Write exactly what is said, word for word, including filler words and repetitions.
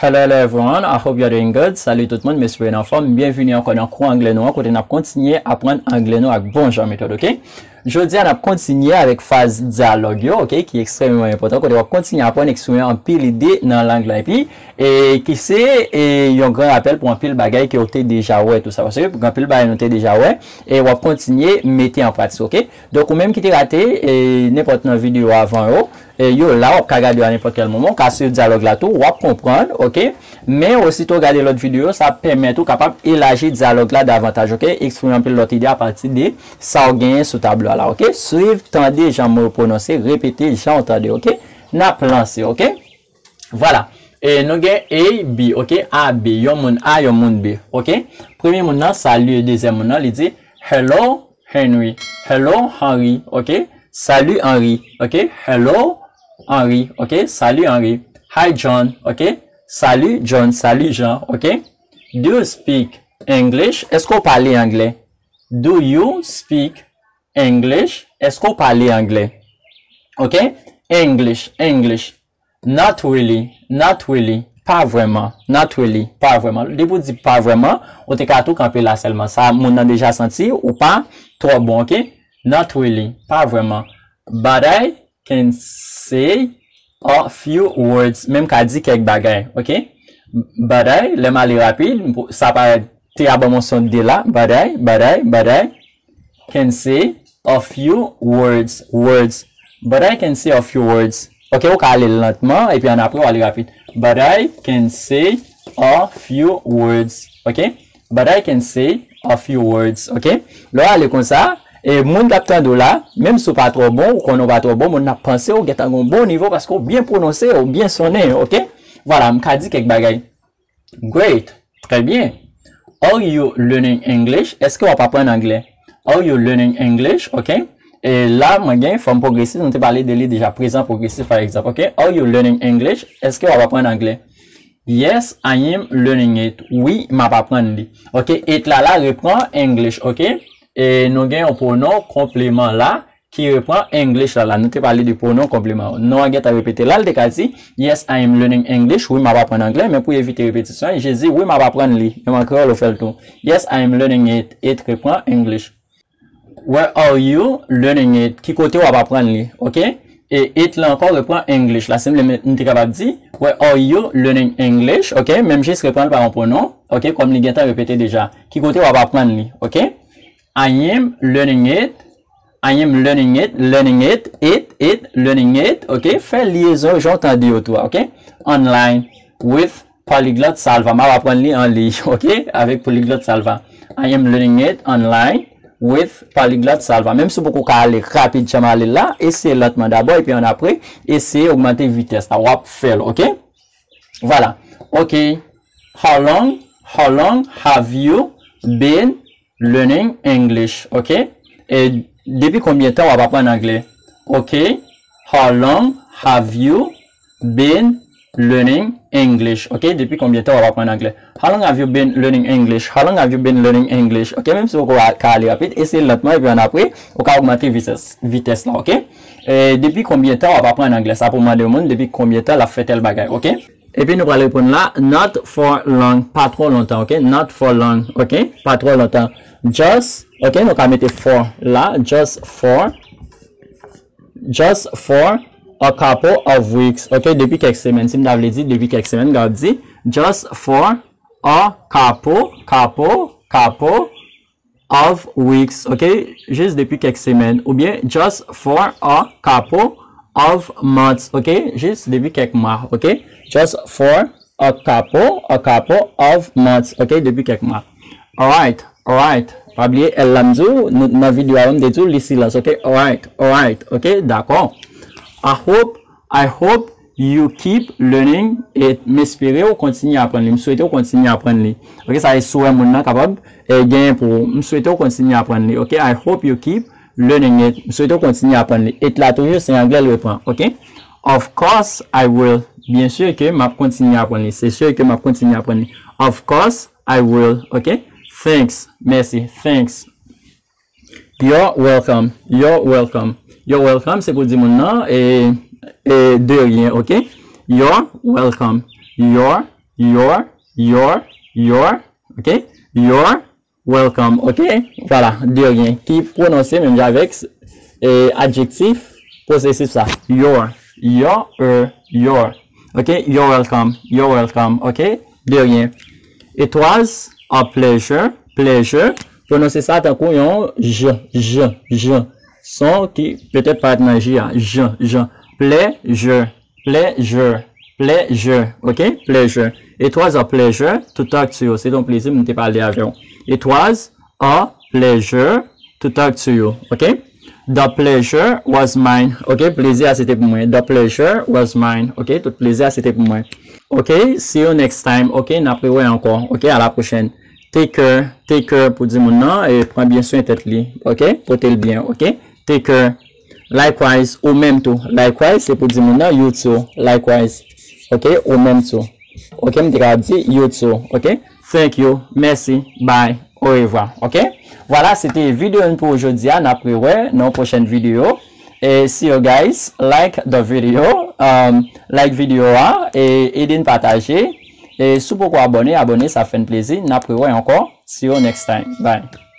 Hello, hello everyone. I hope you're doing good. Salut tout moun, m espere n anfòm. Byenvini ankò nan kou anglè nou an, kote n ap kontinye aprann anglè nou ak bon jan metòd, oke? Jodi a, n ap kontinye avèk faz dyalòg yo, oke, ki ekstrèmeman enpòtan, kote w ap kontinye aprann eksprime anpil ide nan lang lan. Epi, e, ki se, e, yon gran rapèl pou anpil bagay ke w te deja wè, tou sa. Paske anpil bagay nou te deja wè, e w ap kontinye mete an pratik, oke? Donk, ou menm ki te rate, e, nenpòt nan videyo avan yo, e, yo la, w ap ka gade yo a nenpòt kèl moman, w ka swiv dyalòg la tou, w ap konprann, oke? Men, osito w gade lòt videyo, sa ap pèmèt ou kapab elaji dyalòg la davantaj, oke? Eksprime anpil lòt ide apati de sa w genyen sou tablo a la, oke? Swiv, tande jan mo yo pwononse, repete jan w tande, oke? N ap lanse, oke? Vwala. E nou gen A, B, oke? A, B, yon moun A, yon moun B, oke? Premye moun nan, salut, e dezyèm moun nan, li di, "Hello, Henry." "Hello, Henry," oke? "Salut, Henry," oke? "Hello, Henry," oke? "Salut, Henry." "Hi, John," oke? "Salut, John," "Salut, Jean," oke? "Do you speak English?" Èske w pale anglè? "Do you speak English?" Èske w pale anglè? Oke? English, English. "Not really, not really." Pa vrèman. "Not really," pa vrèman. Depi w di pa vrèman, ou te ka tou kanpe la sèlman. Sa, moun nan deja santi ou pa twò bon, oke? "Not really," pa vrèman. "But I can say a few words." Men m ka di kèk bagay, oke? "But I," lè m ale rapid, sa parèt te a ban m yon son de la. "But I, but I, but I can say a few words, words. But I can say a few words." Oke, ou ka ale lantman, epi annapre w ale rapid. "But I can say a few words." Oke? "But I can say a few words." Oke? Lè w ale konsa, e moun k ap tande w la, menm si w pa twò bon, ou konnen w pa twò bon, moun nan ap panse w gentan gen yon bon nivo paske w byen pwononse, w byen sonnen, oke? Vwala, m ka di kèk bagay. Great. Trè byen. Are you learning English? Èske w ap aprann anglè? Are you learning English? Oke. E la, mwen gen fòm pwogresif, nou te pale de li deja, prezan pwogresif, pa egzanp. Oke. Are you learning English? Èske w ap aprann anglè? Yes, I am learning it. Wi, m ap aprann li. Oke, it la la repran English, oke? E nou gen yon pwonon konpleman la ki repran English la la. Nou te pale de pwonon konpleman. Non an gentan repete la, l te ka di, "Yes, I am learning English." Wi, m ap aprann anglè, men pou evite repetisyon, je di, "Wi, m ap aprann li." Menm an kreyòl, ou fè l tou. "Yes, I am learning it." It repran English. "Where are you learning it?" Ki kote w ap aprann li? Oke? E it la ankò repran English la. Si m vle, m te kapab di, "Where are you learning English?" Oke? Menm jis repran l pa yon pwonon. Oke? Kòm li gentan repete deja. Ki kote w ap aprann li? Oke? "I am learning it." "I am learning it." Learning it. It, it. Learning it. Oke? Fè lyezon jan w tande yo tou a. Oke? "Online with Polyglot Salva." M ap aprann li an liy, oke? Avèk Polyglot Salva. "I am learning it online with Polyglot Salva." Menm si w poko ka ale rapid jan m ale la, eseye lantman dabò, epi annapre, eseye ogmante vitès la. W ap fè l, oke? Vwala. Oke. "How long, how long have you been learning English?" Oke? E depi konbyen tan w ap aprann anglè? Oke. "How long have you been learning English?" Oke, depi konbyen tan w ap aprann anglè? "How long have you been learning English? How long have you been learning English?" Oke, menm si w ka ale rapid, eseye lantman, epi annapre, ou ka ogmante vitès, vitès la, oke? E depi konbyen tan w ap aprann anglè? Sa pou mande yon moun depi konbyen tan l ap fè tèl bagay, oke? Epi nou pral reponn la, not for long, pa twò lontan, oke? Not for long, oke? Pa twò lontan. Just, oke, nou ka mete for la, just for, just for a couple of weeks, oke? Depi kèk semèn, si m ta vle di, depi kèk semèn, m kapab di, just for a couple, couple, couple of weeks, oke? Jis depi kèk semèn, oubyen just for a couple of months, oke? Jis depi kèk mwa, oke? Just for a couple, a couple of months, oke? Depi kèk mwa. Alright, alright. Pa bliye L la m di w, nou, nan videyo a, m te di w, li silans, oke? Alright, alright, oke? Dakò. I hope, I hope you keep learning it. M espere w kontinye aprann li. M swete w kontinye aprann li. Oke, sa e si w wè moun nan kapab, e, genyen pou ou. M swete w kontinye aprann li. Oke, I hope you keep learning it. M swete w kontinye aprann li. It la toujou, se anglè l repran. Oke? Of course, I will. Byen si ke m ap kontinye aprann li. Se si ke m ap kontinye aprann li. Of course, I will. Oke? Thanks. Mèsi. Thanks. You're welcome. You're welcome. You're welcome, se pou di moun nan, e, e, de rien, oke? You're welcome. You're You're, you're, you're, ok? You're welcome, ok? Vwala, de rien. Ki pwononse menm jan avèk e, adjektif posesif sa. You're, you're, you're. Ok? You're welcome, you're welcome, ok? De rien. It was a pleasure, pleasure. Pwononse sa tankou yon j, j, j. Son ki petèt parèt nan j a. J, j. Pleasure, pleasure, pleasure. Ok? Pleasure. It was a pleasure to talk to you. Se te yon plezi pou m te pale avè w. It was a pleasure to talk to you. Ok? The pleasure was mine. Ok? Plezi a se te pou mwen. The pleasure was mine. Ok? Tout plezi a se te pou mwen. Ok? See you next time. Ok? N ap rewè ankò. Ok? A la pwochèn. Take care, take care pou di moun nan, e pran byen swen tèt li, ok? Pote l byen, ok? Take care. Likewise, ou menm tou. Likewise, se pou di moun nan, you too. Likewise, ok? Ou menm tou. Ok, m te ka di, you too, ok? Thank you, mèsi, bye, orevwa, ok? Vwala, se te videyo n pou jodi a, n ap rewè nan yon pwochèn videyo. E see you guys, like the video, um, like videyo a, e ede n pataje. E si w poko abòne, abòne, sa fè n plezi. N ap rewè ankò. See you next time. Bye.